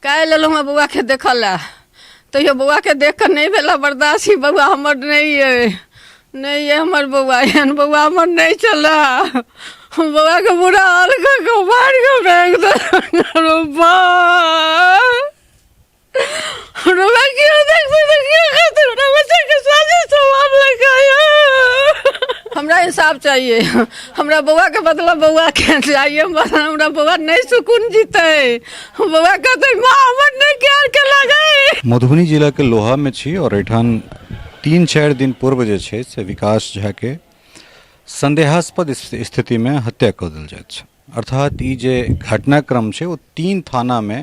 काल्हि एलहुँ हँ बौआके देखऽ लए, तैयो बौआके देख कऽ नहि भेल बर्दाश्त। ई बौआ हमर नहि अइ, नहि अइ हमर बौआ, एहन बौआ हमर नहि छलए। हम बौआके बुरा हाल कऽ कऽ मारि कऽ फेक देलक। बा हमरा कियो देखतै तऽ कियो कहतै हमरा बच्चाके साजिश मारलक। हमरा इंसाफ चाहिए, हमरा बौआके बदला बौआके चाहिए। हमरा बौआ नहि सुकून जीतै, बौआ कहतै माँ हमर नहि प्यार केलक। मधुबनी जिलाके लोहामे छी और एहिठाम 3-4 दिन पूर्व जे छै से विकास झाके संदेहास्पद स्थितिमे हत्या कऽ देल जाइत छै। अर्थात ई जे घटनाक्रम छै ओ 3 थानामे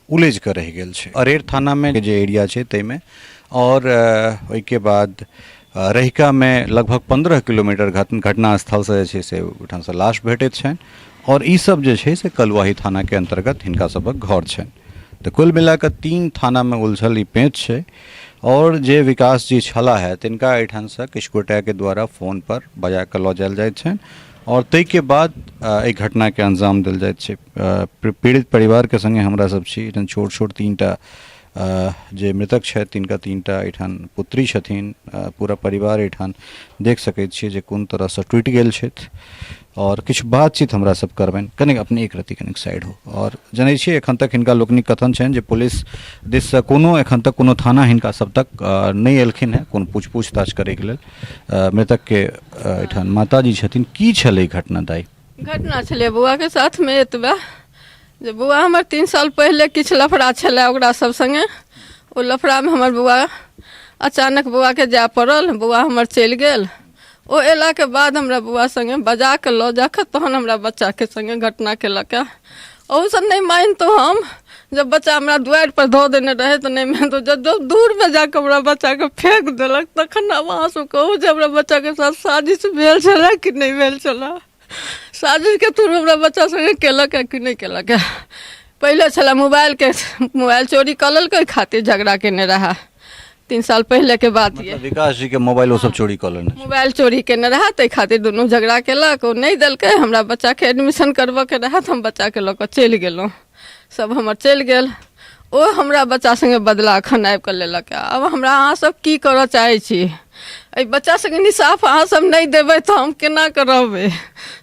उलझि कऽ रहि गेल छै। अरेर थानामे जे एरिया छै ताहिमे, आओर ओहिके बाद रहिकामे लगभग 15 किलोमीटर घटनास्थलसँ जे छै से ओहिठामसँ लाश भेटैत छनि, आओर ई सब जे छै से कलुआही थानाके अन्तर्गत हिनका सभक घर छनि। तऽ कुल मिलाकऽ 3 थानामे उलझल ई पेंच छै। आओर जे विकास जी छलाह है तिनका एहिठामसँ किछु गोटाके द्वारा फोनपर बजा कऽ लऽ जायल जाइत छनि आओर ताहिके बाद एहि घटनाके अंजाम देल जाइत छै। पीड़ित परिवारके सङ्गे हमरा सब छी। एहिठाम छोट छोट 3टा जे मृतक छथि तिनका 3टा एहिठाम पुत्री छथिन। पूरा परिवार एहिठाम देख सकैत छियै जे कोन तरहसँ टूटि गेल छथि। आओर किछु बातचीत हमरा सब करबनि। कनिक अपने एक रत्ती कनिक साइड हो। आओर जनै छियै एखन तक हिनका लोकनिक कथन छनि जे पुलिस दिससँ कोनो एखन तक कोनो थाना हिनका सब तक नहि एलखिन हेँ कोनो पूछताछ करैके लेल। मृतकके एहिठाम माताजी छथिन। की छलै घटना दाइ? घटना छलै बौआके साथमे एतबे जे बौआ हमर 3 साल पहिले किछु लफड़ा छलै ओकरा सब सङ्गे। ओ लफड़ामे हमर बौआ अचानक बौआके जाय पड़ल, बौआ हमर चलि गेल। ओ अयलाके बाद हमरा बौआ सङ्गे बजा कऽ लऽ जा कऽ तहन हमरा बच्चाके सङ्गे घटना केलक। ओहूसँ नहि मानितहुँ हम, जब बच्चा हमरा दुआरिपर धऽ देने रहै तऽ नहि मानितहुँ। जब जब दूरमे जा कऽ हमरा बच्चाके फेक देलक तखन आब अहाँसभ कहू जे हमरा बच्चाके साथ साजिश भेल छलै कि नहि भेल छलै? साजिशके थ्रू हमरा बच्चा सङ्गे केलक कि नहि केलक? पहिले छलै मोबाइलके, मोबाइल चोरी कऽ लेलकै खातिर झगड़ा केने रहए 3 साल पहिले के बात ये। मतलब विकास जी के मोबाइल वो सब चोरी कऽ लेने? मोबाइल चोरी केने रहए ताहि खातिर दुनू झगड़ा केलक। ओ नहि देलकै। हमरा बच्चाके एडमिशन करबऽके रहए तऽ हम बच्चाके लऽ कऽ चलि गेलहुँ, सब हमर चलि गेल। ओ हमरा बच्चा सङ्गे बदला एखन आबि कऽ लेलक। आब हमरा अहाँ सब की करऽ चाहै छी? एहि बच्चा सबके इंसाफ अहाँ सब नहि देबै तऽ हम केना कऽ रहबै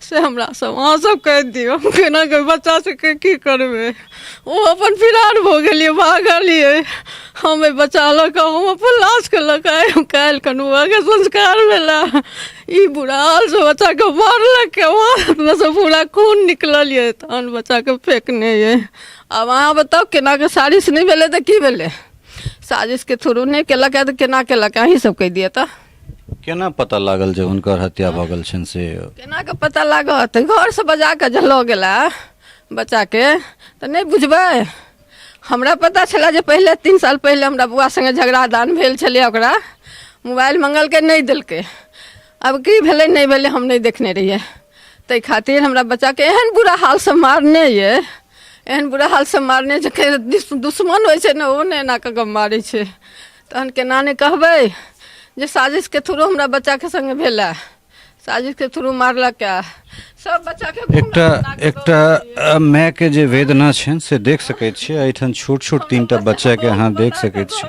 से हमरा सब अहाँ सब कहि दियौ। हम केना कऽ बच्चा सबके की करबै? ओ अपन फिरार भऽ गेलियै, भागलियै। हम एहि बच्चा लऽ कऽ, हम अपन लाशके लऽ कऽ आइ काल्हि कनुआके संस्कार भेला। ई बुरा हालसँ बच्चाके मारलक, हाथमे पूरा खून निकलल यऽ, तहन बच्चाके फेकने यऽ। आब अहाँ बताउ केना कऽ साजिश नहि भेलै तऽ की भेलै? साजिशके थ्रू नहि केलक तऽ केना केलक, अहीं सब कहि दिअ तऽ। केना पता लागल जे हुनकर हत्या भऽ गेल छनि से? केना कऽ पता लागत? घरसँ बजा कऽ जे लऽ गेला बच्चाके तऽ नहि बुझबै? हमरा पता छलै जे पहिले 3 साल पहिले हमरा बौआ सङ्गे झगड़ा दान भेल छलै। ओकरा मोबाइल मंगलकै, नहि देलकै। आब की भेलै नहि भेलै हम नहि देखने रहियै। ताहि खातिर हमरा बच्चाके एहन बुरा हालसँ मारने यऽ, एहन बुरा हालसँ मारने जे दुश्मन होइ छै ने ओ नहि एना कऽ कऽ मारै छै। तहन केना नहि कहबै जे साजिशके थ्रू हमरा बच्चाके सङ्गे भेलै, साजिशके थ्रू मारलक सब बच्चाके। एकटा एकटा मायके जे वेदना छनि से देख सकैत छियै। एहिठाम छोट छोट 3टा बच्चाके अहाँ देख सकैत छी।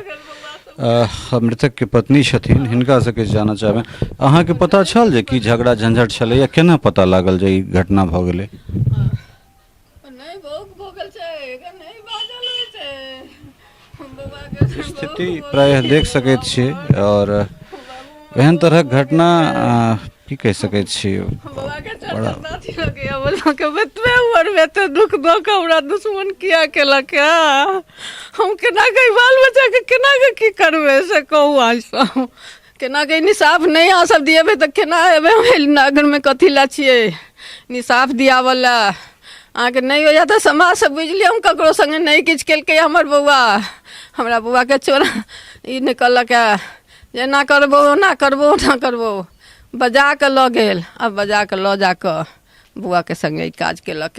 मृतकके पत्नी छथिन, हिनकासँ किछु जानऽ चाहबै। अहाँके पता छल जे की झगड़ा झंझट छलैया? केना पता लागल जे ई घटना भऽ गेलै? नहि, भोग भऽ गेल छै, नहि बाजल होइ छै। स्थिति प्रायः देख सकैत छियै आओर एहन तरहक घटना की कहि सकैत छी। बड़ा एतबे उमरमे एते दुख दऽ कऽ हमरा दुश्मन किया केलक? हम केना कऽ बाल बच्चाके केना कऽ की करबै से कहू अहाँ सब। केना कऽ इंसाफ नहि अहाँ सब दिएबै तऽ केना हेबै? हम नगरमे कथी लए छियै इंसाफ दियाबऽ लए? अहाँके नहि होइए तऽ समाजसँ बुझि लिअ हम ककरो सङ्गे नहि किछु केलकै। हमर बौआ, हमरा बौआके चोरा ई नहि कहलक जे एना करबो, ओना करबो, ओना करबो। बजा कऽ लऽ गेल आ बजा कऽ लऽ जा कऽ बौआके सङ्गे ई काज केलक।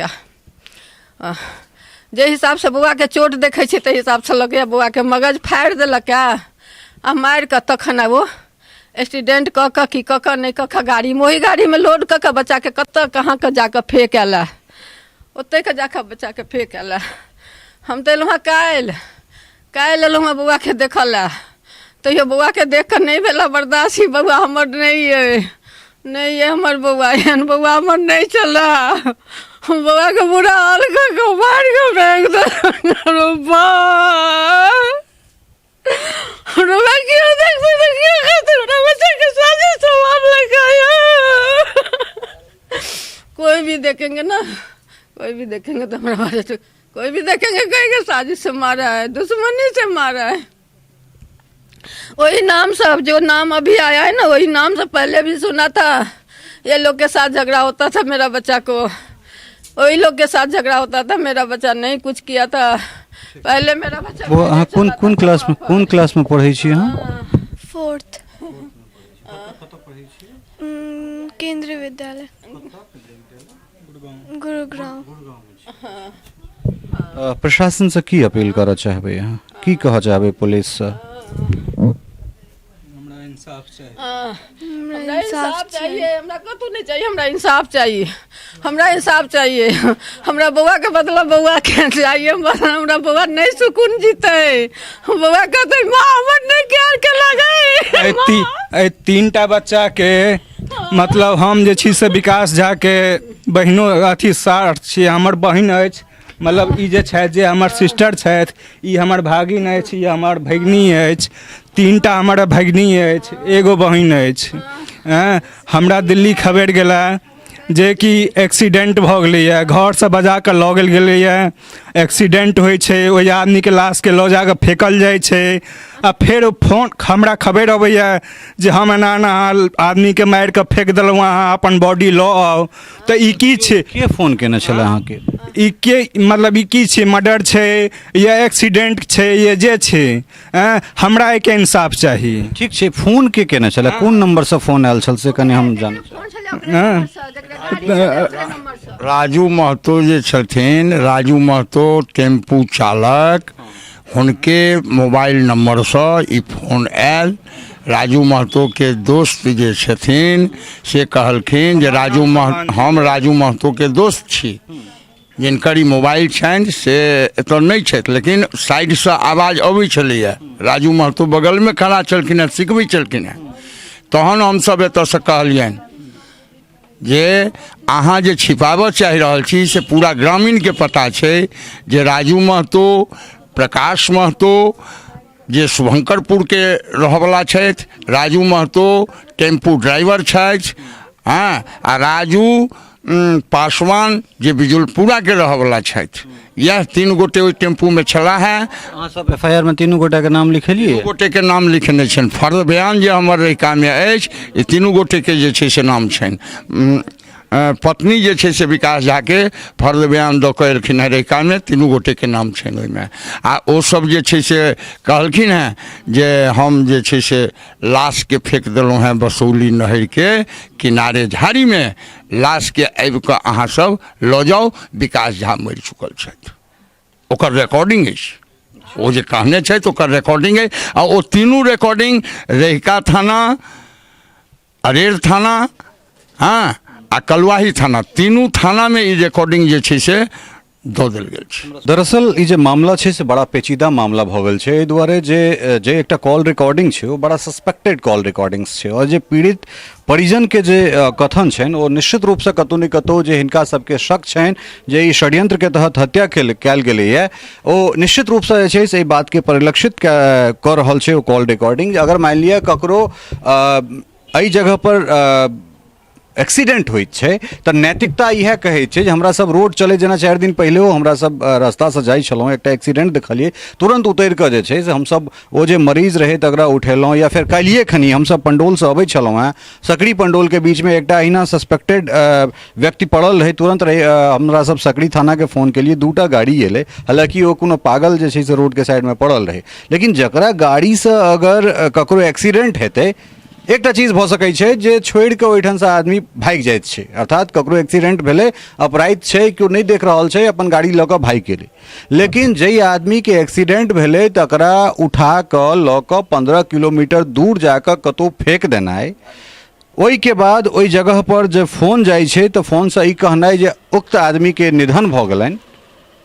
जे हिसाबसँ बौआके चोट देखै छियै ताहि हिसाबसँ लगैए बौआके मगज फाड़ि देलक आ मारि कऽ तखन आब ओ एक्सीडेंट कऽ कऽ की कऽ कऽ नहि कऽ कऽ गाड़ीमे, ओहि गाड़ीमे लोड कऽ कऽ बच्चाके कतऽ कहाँके जा कऽ फेक आयल, ओतहिके जा कऽ बच्चाके फेक आयल। हम तऽ एलहुँ हँ काल्हि। काल्हि एलहुँ हँ बौआके देखऽ लए, तैयो बौआके देख कऽ नहि भेल बर्दाश्त। ई बौआ हमर नहि अइ, नहि अइ हमर बौआ, एहन बौआ हमर नहि छलए। हम बौआके बुरा हाल कऽ कऽ मारि कऽ फेंक देलक। बा हमरा केओ देखतै तऽ केओ कहतै हमरा बच्चाके साजिश मारलकै। कोई भी देखेंगे ना, कोई भी देखेंगे तो हमारा बारे से कोई भी देखेंगे कहेंगे साजिश से मारा है, दुश्मनी से मारा है। वही नाम सब जो नाम अभी आया है ना, वही नाम से पहले भी सुना था। ये लोग के साथ झगड़ा होता था मेरा बच्चा को, वही लोग के साथ झगड़ा होता था। मेरा बच्चा नहीं कुछ किया था पहले मेरा बच्चा। वो अहाँ कोन कोन क्लास में, कोन क्लास में पढ़ै छी अहाँ? फोर्थ, केंद्रीय विद्यालय, गुरुग्राम। प्रशासनसँ की अपील करऽ चाहबै अहाँ? की कहऽ चाहबै पुलिससँ? हमरा इंसाफ चाही। हमरा इंसाफ चाहिए। हमरा कतहु नहि चाहिए, हमरा इंसाफ चाहिए, हमरा इंसाफ चाहिए। हमरा बौआ के बदला बौआ के चाहिए। हमरा बौआ नहि सुकून जीतै, बौआ कहतै माँ हमर नहि प्यार केलक। एहि तीनटा बच्चा के मतलब हम जे छी से विकास झा के बहिनो अथी सार छी, हमर बहिन अछि। मतलब ई जे छथि जे हमर सिस्टर छथि, ई हमर भागिन अछि, ई हमर भगिनी अछि। तीनटा हमर भगिनी अछि, एगो बहिन अछि। हमरा दिल्ली खबरि गेला जे कि एक्सीडेंट भऽ गेलैए, घरसँ बजा कऽ लऽ गेल गेलैए। एक्सीडेंट होइ छै, ओहि आदमीके लाशके लऽ जा कऽ फेकल जाइ छै आ फेर ओ फोन हमरा खबरि अबैए जे हम एना एना आदमीके मारि कऽ फेक देलहुँ, अहाँ अपन बॉडी लऽ आउ। तऽ ई की छै? के फोन केने छलै अहाँके? ई के मतलब ई की छै? मर्डर छै या एक्सीडेंट छै या जे छै? हमरा एहिके इंसाफ चाही। ठीक छै, फोन के केने छलै, कोन नंबरसँ फोन आयल छल से कनि हम जानै राजू महतो जे छथिन, राजू महतो टेम्पू चालक, हुनके मोबाइल नम्बरसँ ई फोन आयल। राजू महतोके दोस्त जे छथिन से कहलखिन जे राजू मह हम राजू महतोके दोस्त छी, जिनकर ई मोबाइल छनि से एतऽ नहि छथि, लेकिन साइडसँ आवाज अबै छलैए। राजू महतो बगलमे खड़ा छलखिन हेँ, सिखबै छलखिन हेँ। तहन हमसभ एतऽसँ कहलियनि जे अहाँ जे छिपाबऽ चाहि रहल छी से पूरा ग्रामीणके पता छै जे राजू महतो, प्रकाश महतो जे शुभंकरपुरके रहऽवला छथि, राजू महतो टेम्पू ड्राइवर छथि, हँ, आ राजू पासवान जे बिजुलपुराके रहऽवला छथि, इएह तीन गोटे ओहि टेम्पूमे छलाह हेँ। अहाँ सब एफ I R मे तीनू गोटाके नाम लिखेलियै? गोटेके नाम लिखने छनि। फर्द बयान जे हमर रहिकामे अछि, ई तीनू गोटेके जे छै से नाम छनि। पत्नी जे छै से विकास झाके फर्द बयान दऽ कऽ एलखिन हेँ रहिकामे, तीनू गोटेके नाम छनि ओहिमे। आ ओसभ जे छै से कहलखिन हेँ जे हम जे छै से लाशके फेक देलहुँ हेँ बसौली नहरिके किनारे झाड़ीमे, लाशके आबि कऽ अहाँ सब लऽ जाउ, विकास झा मरि चुकल छथि। ओकर रिकॉर्डिंग अछि, ओ जे कहने छथि ओकर रिकॉर्डिंग अछि। आ ओ तीनू रिकॉर्डिंग रहिका थाना, अरेर थाना, हँ, आ कलुआही थाना, तीनू थानामे ई रिकॉर्डिंग जे छै से दऽ देल गेल छै। दरअसल ई जे मामला छै से बड़ा पेचीदा मामला भऽ गेल छै, एहि दुआरे जे जे एकटा कॉल रिकॉर्डिंग छै ओ बड़ा सस्पेक्टेड कॉल रिकॉर्डिंग्स छै, आओर जे पीड़ित परिजनके जे कथन छनि ओ निश्चित रूपसँ कतहु ने कतहु जे हिनका सबके शक छनि जे ई षड्यंत्रके तहत हत्या कयल गेलैए, ओ निश्चित रूपसँ जे छै से एहि बातके परिलक्षित कऽ रहल छै ओ कॉल रिकॉर्डिंग। अगर मानि लिअ ककरो एहि जगहपर एक्सीडेंट होइत छै तऽ नैतिकता इएह कहै छै जे हमरा सब रोड चलै, जेना 4 दिन पहिलेहो हमरा सब रास्तासँ जाइ छलहुँ, एकटा एक्सीडेंट देखलियै, तुरन्त उतरि कऽ जे छै से हमसब ओ जे मरीज रहै तकरा उठेलहुँ। या फेर काल्हिए खनी हमसब पंडौलसँ अबै छलहुँ हेँ, सकरी पंडौलके बीचमे एकटा अहिना सस्पेक्टेड व्यक्ति पड़ल रहै, तुरन्त रहै हमरा सब सकरी थानाके फोन केलियै, 2टा गाड़ी एलै, हालाँकि ओ कोनो पागल जे छै से रोडके साइडमे पड़ल रहै, लेकिन जकरा गाड़ीसँ अगर ककरो एक्सीडेंट हेतै, एकटा चीज भऽ सकै छै जे छोड़ि कऽ ओहिठामसँ आदमी भागि जाइत छै, अर्थात ककरो एक्सीडेंट भेलै, अपराध छै, केओ नहि देख रहल छै, अपन गाड़ी लऽ कऽ भागि गेलै। लेकिन जाहि आदमीके एक्सीडेंट भेलै तकरा उठा कऽ लऽ कऽ 15 किलोमीटर दूर जा कऽ कतहु फेक देनाइ, ओहिके बाद ओहि जगहपर जे फोन जाइ छै तऽ फोनसँ ई कहनाइ जे उक्त आदमीके निधन भऽ गेलनि,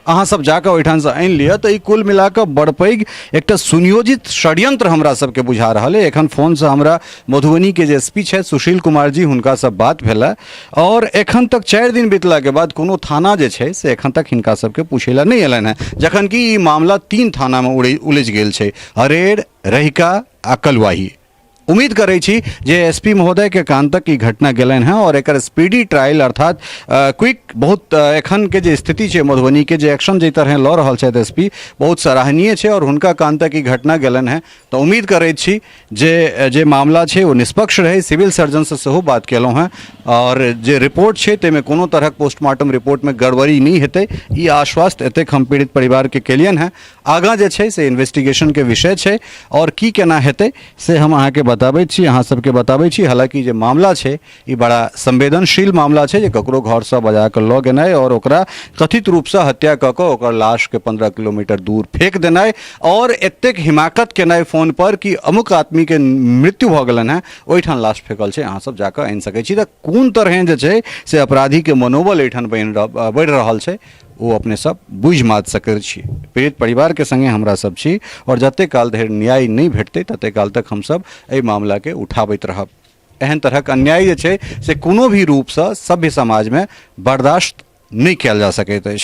अहाँ सब जाकऽ ओहिठामसँ आनि लिअ। तऽ ई कुल मिलाकऽ बड़ पैघ एकटा सुनियोजित षड्यंत्र हमरा सबके बुझा रहल अइ। एखन फोनसँ हमरा मधुबनीके जे एस पी छथि सुशील कुमार जी, हुनकासँ बात भेल और एखन तक 4 दिन बितलाके बाद कोनो थाना जे छै से एखन तक हिनका सबके पूछै लए नहि अयलनि हेँ, जखन कि ई मामला 3 थानामे उलझि गेल छै, अरेर, रहिका आ कलुआही। उम्मीद करै छी जे एस पी महोदयके कान तक ई घटना गेलनि हेँ और एकर स्पीडी ट्रायल अर्थात क्विक बहुत एखनके जे स्थिति छै मधुबनीके, जे एक्शन जाहि तरहे लऽ रहल छथि एस पी, बहुत सराहनीय छै और हुनका कान तक ई घटना गेलनि हेँ। तऽ उम्मीद करैत छी जे जे मामला छै ओ निष्पक्ष रहै। सिविल सर्जनसँ सेहो बात केलहुँ हेँ और जे रिपोर्ट छै ताहिमे कोनो तरहक पोस्टमार्टम रिपोर्टमे गड़बड़ी नहि हेतै, ई आश्वस्त एतेक हम पीड़ित परिवारके केलियनि हेँ। आगाँ जे छै से इन्वेस्टिगेशनके विषय छै और की केना हेतै से हम अहाँके बताबै छी, अहाँ सबके बताबै छी। हालाँकि जे मामला छै ई बड़ा संवेदनशील मामला छै जे ककरो घरसँ बजा कऽ लऽ गेनाइ और ओकरा कथित रूपसँ हत्या कऽ कऽ ओकर लाशके 15 किलोमीटर दूर फेंक देनाइ और एतेक हिमाकत केनाइ फोन पर कि अमुक आदमीके मृत्यु भऽ गेलनि हेँ, ओहिठाम लाश फेकल छै, अहाँ सब जाकऽ आनि सकै छी। तऽ कोन तरहें जे छै से अपराधीके मनोबल एहिठाम बढ़ि रहल छै ओ अपने सब बुझि मात्र सकै छी। पीड़ित परिवारके सङ्गे हमरा सब छी आओर जते काल धरि न्याय नहि भेटतै तते काल तक हमसब एहि मामलाके उठाबैत रहब। एहन तरहक अन्याय जे छै से कोनो भी रूपसँ सभ्य समाजमे बर्दाश्त नहि कयल जा सकैत अछि।